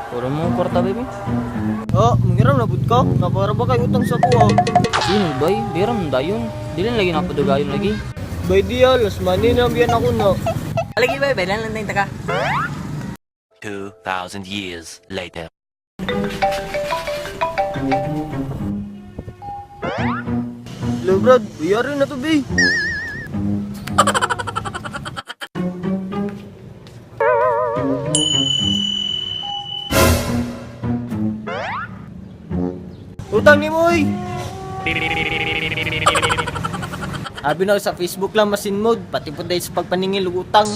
Puro mo kwarta, baby. Oh, manghiram na pud ka. Napara ba kay utang sa kuha? Sino bay? Biram dayon. Dili na lagi napadugayon lagi. Bay diya, last money na biyan ako na. Lagi bay, baylan lang tayong taka. 2,000 years later. Lo Brad, bayarin na to, bay. Utang ni mo, oy! Abi na sa Facebook lang masin mode, pati po dahil sa pagpaningil og utang.